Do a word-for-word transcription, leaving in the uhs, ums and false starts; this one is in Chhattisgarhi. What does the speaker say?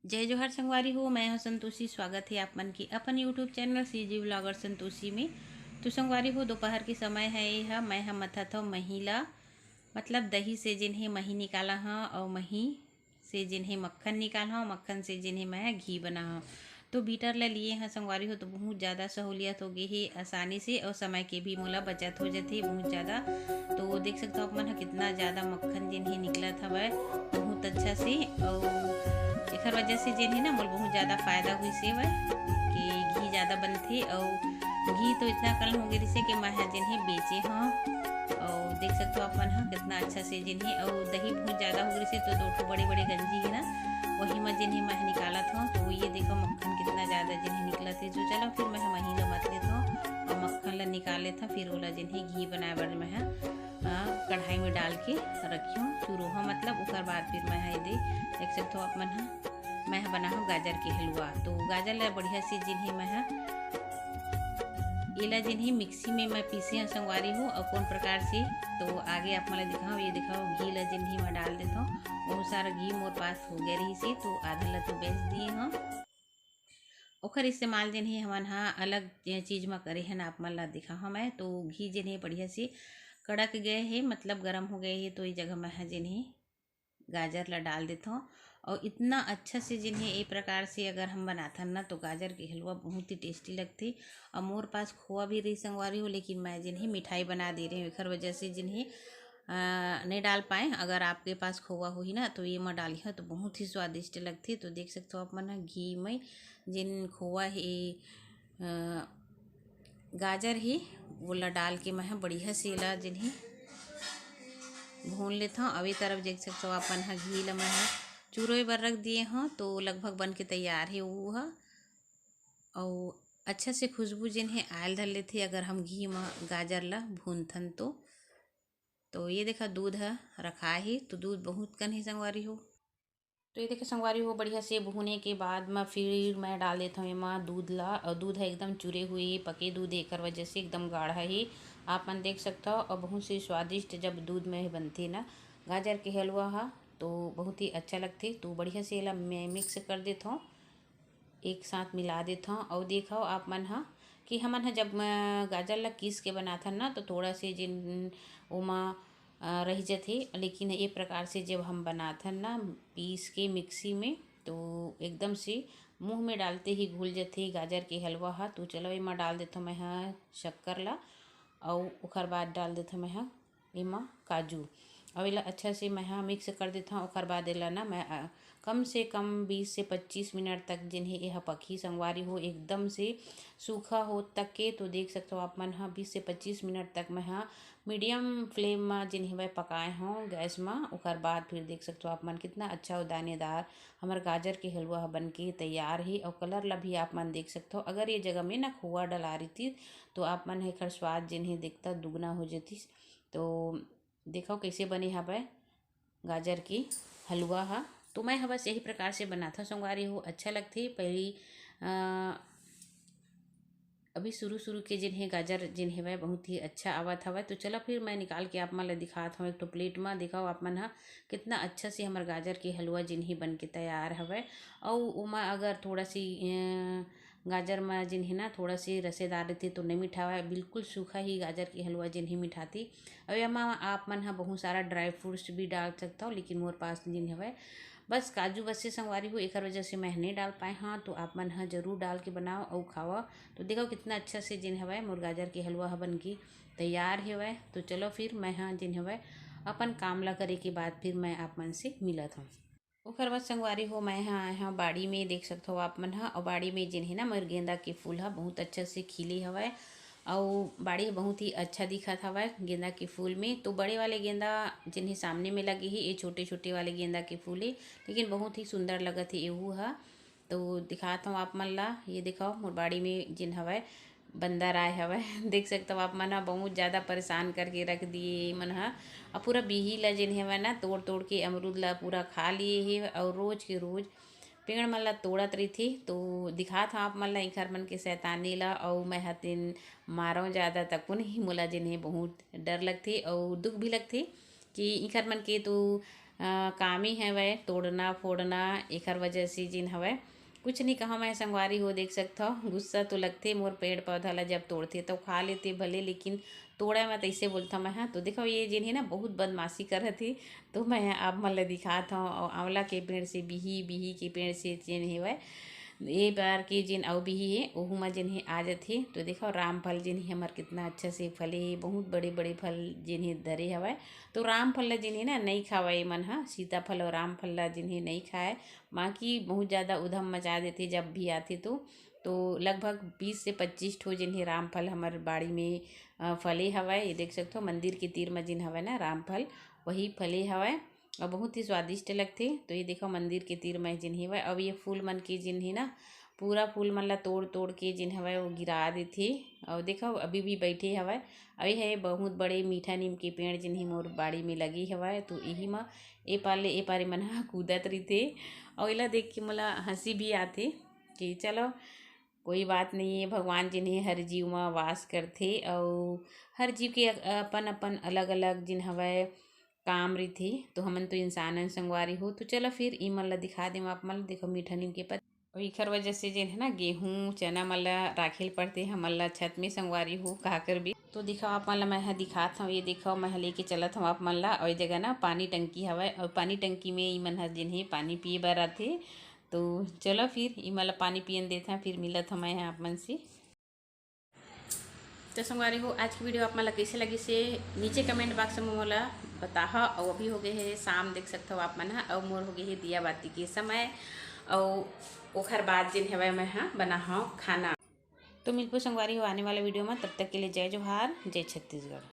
जय जोहार संगवारी हो, मैं ह संतोषी। स्वागत हे आप मन के अपन YouTube channel CG blogger Santoshi में। तो संगवारी हो, दोपहर के समय है ये ह, मैं ह मथत हव मही ला, मतलब दही से जिन हे मही निकाला ह, और मही से जिन हे मक्खन निकाल हव, मक्खन से जिन हे मैं ह घी बना हव। तो बीटर ला लिए ह संगवारी हो, तो बहुत ज़्यादा सहूलियत हो गई है, आसानी से और समय के भी मोला बचत हो जाथे बहुत ज़्यादा। तो देख सकते हो आप मन ह कितना ज़्यादा मक्खन जिन हे निकलत हवय बहुत अच्छा से। और एखर वजह से जिन हे ना मोला बहुत ज़्यादा फायदा हुई से हवय कि घी ज़्यादा बनथे। और घी तो इतना कन हो गए रिसे कि मैं ह जिन हे बेचे हव। और देख सकते हो आप मन ह कितना अच्छा से जिन हे, और दही बहुत ज़्यादा हो गए रिसे तो दो ठो बड़े बड़े गंजी है ना, वही में जिन हे मैं ह निकालत हव। तो ये देखो मक्खन कितना ज़्यादा जिन हे निकलत हे। जो चलो फिर मैं ह मही ला मत लेत हव और मक्खन ला निकाल लेत हव, फिर ओला जिन हे घी बनाए बर मैं ह, अ, कढ़ाई में डाल के रखी हव चूरो ह, मतलब ओकर बाद फिर मैं ह ये दे देख सकते हो आप मन ह, मैं ह बना हव गाजर के हलवा। तो गाजर ला बढ़िया से जिन हे मैं ह एला जिन हे मिक्सी में मैं पीसे हव संगवारी हो, और कौन प्रकार से तो आगे आप मन ला दिखाओ। ये दिखाओ घी ला जिन हे मैं डाल देत हव, बहुत सारा घी मोर पास हो गया रही से तो आधा ला तो बेच दिए हव। ओखर इस्तेमाल जिन हे हमन ह अलग चीज म करे हन, आप मन ला दिखाहव मैं। तो घी जिन हे बढ़िया से कड़क गए हे, मतलब गरम हो गए हे, तो ये जगह मैं ह जिन हे गाजर ला डाल देथव। और इतना अच्छा से जिन हे ए प्रकार से अगर हम बनाथन ना तो गाजर के हलवा बहुत ही टेस्टी लगथे। और मोर पास खोआ भी रही संगवारी हो, लेकिन मैं जिन हे मिठाई बना दे रही हूँ, एखर वजह से जिन हे अ, नहीं डाल पाए। अगर आपके पास खोआ होही ना तो ये म डालिहा तो बहुत ही स्वादिष्ट लगथे। तो देख सकते हो आप मन ह घी में जिन खोआ हे अ, गाजर ही ओला डाल के मैं ह बढ़िया से एला जिन हे भून लेथव। अउ ए तरफ देख सकथव आप मन ह घी ल मैं ह चुरोय बर रख दिए हव, तो लगभग बन के तैयार हे वो ह। अउ अच्छा से खुशबू जिन हे आयल धर लेथे अगर हम घी म गाजर ल भूनथन तो। तो ये देखा दूध ह रखा हे, तो दूध बहुत कन हे संगवारी हो। तो ये देखिए संगवारी हो, बढ़िया से भूने के बाद म फिर मैं डाल देत हव एमा दूध ला, और दूध ह एकदम चुरे हुए पके दूध, एकर वजह से एकदम गाढ़ा ही आप मन देख सकथव। और बहुत से स्वादिष्ट जब दूध में बनथे ना गाजर के हलवा हा, तो बहुत ही अच्छा लगथे। तो बढ़िया से एला मैं मिक्स कर देत हव, एक साथ मिला देत हव। और देखव आप मन ह कि हमन ह जब म, गाजर ला किस के बनाथन ना, तो थोड़ा से जिन ओमा अ, रह जथे, लेकिन ये प्रकार से जब हम बनाथन ना पीस के मिक्सी में, तो एकदम से मुंह में डालते ही घुल जथे गाजर के हलवा हा। तो चलो एमा डाल देथव मैं ह शक्कर ला, अउ ओखर बाद डाल देथव मैं ह एमा काजू। अब एला अच्छा से मैं ह मिक्स कर देथव। ओखर बाद एला ना मैं अ, कम से कम बीस से पच्चीस मिनट तक जिन हे एहा पकही संगवारी हो, एकदम से सूखा हो तक के। तो देख सकथव आप मन ह बीस से पच्चीस मिनट तक मैं ह मीडियम फ्लेम म जिन हेवय पकाए हव गैस म। ओकर बाद फिर देख सकथव आप मन कितना अच्छा अउ दानेदार हमर गाजर के हलवा ह बन के तैयार हे। अउ कलर ला भी आप मन देख सकथव, अगर ये जगह में ना खोआ डला रहितिस तो आप मन ह एखर स्वाद जिन हे देखता दुगना हो जतिस। तो देखव कइसे बने हवय गाजर के हलवा ह। तो मैं ह बस यही प्रकार से बनाथव संगवारी हो, अच्छा लगथे। पहली अ, अभी शुरू शुरू के जिन हे गाजर जिन हेवय बहुत ही अच्छा आवत हवय। तो चला फिर मैं निकाल के आप मन ल दिखात हव एक ठो प्लेट म। देखव आप मन ह कितना अच्छा से हमर गाजर के हलवा जिन हे बन के तैयार हवय। अउ ओमा अगर थोड़ा सी अ, गाजर म जिन हे ना थोड़ा से रसेदार रहिथे तो नइ मिठावय, बिल्कुल सूखा ही गाजर के हलवा जिन हे मिठाथे। अउ एमा आप मन ह बहुत सारा ड्राई फ्रूट्स भी डाल सकथव, लेकिन मोर पास जिन हवय बस काजू बस से संगवारी हो, एकर वजह से मैं ह नइ डाल पाए हव। तो आप मन ह जरूर डाल के बनाव अउ खावा। तो देखव कितना अच्छा से जिन हवय मोर गाजर के हलवा ह बन के तैयार हेवय। तो चलो फिर मैं ह जिन हवय अपन काम ला करे के बाद फिर मैं आप मन से मिलत हव। ओखर बाद संगवारी हो, मैं ह आए हव बाड़ी में, देख सकथव आप मन ह। अउ बाड़ी में जेन हे ना, मोर गेंदा के फूल ह बहुत अच्छा से खिले हवय, अउ बाड़ी ह बहुत ही अच्छा दिखत हवय गेंदा के फूल में। तो बड़े वाले गेंदा जेन हे सामने में लगे हे, ये छोटे-छोटे वाले गेंदा के फूल हे, लेकिन बहुत ही सुंदर लगत हे एहू ह। तो दिखात हव आप मन ला, ये देखव मोर बाड़ी में जेन हवय, बंदर आए हवय। देख सकथव आप मन ह, बहुत ज़्यादा परेशान करके रख दिए ये मन ह। अउ पूरा बिही ला जेन हवय ना, तोड़-तोड़ के अमरूद ला पूरा खा लिए हे। अउ रोज के रोज पेड़ मन ला तोड़त रहिथे। तो दिखात हव आप मन ला इंखर मन के शैतानी ला। अउ मैं ह तेन मारव ज़्यादा, तको नहीं, मोला जेन हे बहुत डर लगथे अउ दुख भी लगथे कि इंखर मन के तो अ, काम ही हवय तोड़ना फोड़ना, एखर वजह से जेन हवय कुछ नहीं कहा मैं संगवारी हो। देख सकथव, गुस्सा तो लगथे मोर पेड़ पौधा ला, जब तोड़थे तो खा लेथे भले, लेकिन तोड़े मैं तैसे बोलथव मैं हा। तो देखो, ये जेन हे ना बहुत बदमाशी करत हे, तो मैं आप मन ला दिखात हव। अउ आंवला के पेड़ से बिही, बिही के पेड़ से जेन हेवय, ए बार के जेन अउ बिही हे, ओहू म जेन हे आ जथे। तो देखो, रामफल जेन हे हमर कितना अच्छा से फले हे, बहुत बड़े बड़े फल जेन हे धरे हवय। तो रामफल ल जेन हे ना नइ खावय ए मन ह, सीताफल अउ रामफल ल जेन हे नइ खाय, माँ की बहुत ज़्यादा उधम मचा देथे जब भी आथे तो। तो लगभग बीस से पच्चीस ठो जेन हे रामफल हमर बाड़ी में, अ, फले हवय। ये देख सकथो, मंदिर के तीर म जेन हवय ना रामफल, वही फले हवय। अउ बहुत ही स्वादिष्ट लगथे। तो ये देखो, मंदिर के तीर में जेन हेवय, अब ये फूल मन के जेन हे ना, पूरा फूल मन ला तोड़ तोड़ के जेन हवय, वो गिरा देथे। अउ देखो, अभी भी बैठे हवय। अउ ये हे बहुत बड़े मीठा नीम के पेड़ जेन हे मोर बाड़ी में लगे हवय, तो यही म ए पार ले ए पार ए मन ह कूदत रहिथे। अउ एला देख के मोला हंसी भी आथे कि चलो, कोई बात नहीं है, भगवान जेन हे हर जीव म वास करथे, अउ हर जीव के अपन अपन अलग अलग जेन हवय काम रहिथे। तो हमन तो इंसान हन संगवारी हो। तो चलो फिर ई मन ला दिखा देम आप मन ला। देखो, मीठा नीम के पत्ता, अउ एखर वजह से जेन हे ना, गेहूं चना मन ला राखे ल पड़थे हमन ला छत में संगवारी हो, का करबे। तो दिखाओ आप मन ला, मैं ह दिखात हव, ये देखो, मैं ह लेके चलत हव आप मन ला। अउ ए जगह ना पानी टंकी हवय, अउ पानी टंकी में ई मन ह जेन हे पानी पिए बर आथे। तो चलो फिर ई मन ला पानी पियन देत हव, फिर मिलत हव मैं ह आप मन से। तो संगवारी हो, आज की वीडियो आप मन ला कैसे लगिस हे नीचे कमेंट बॉक्स में मोला बताहा। अउ अभी हो गए हे शाम, देख सकथव आप मन ह, अउ मोर हो गए हे दिया बाती के समय, अउ ओखर बाद जेन हवय मैं ह बनाहव खाना। तो मिलबो संगवारी हो आने वाला वीडियो में, तब तक के लिए जय जोहार, जय छत्तीसगढ़।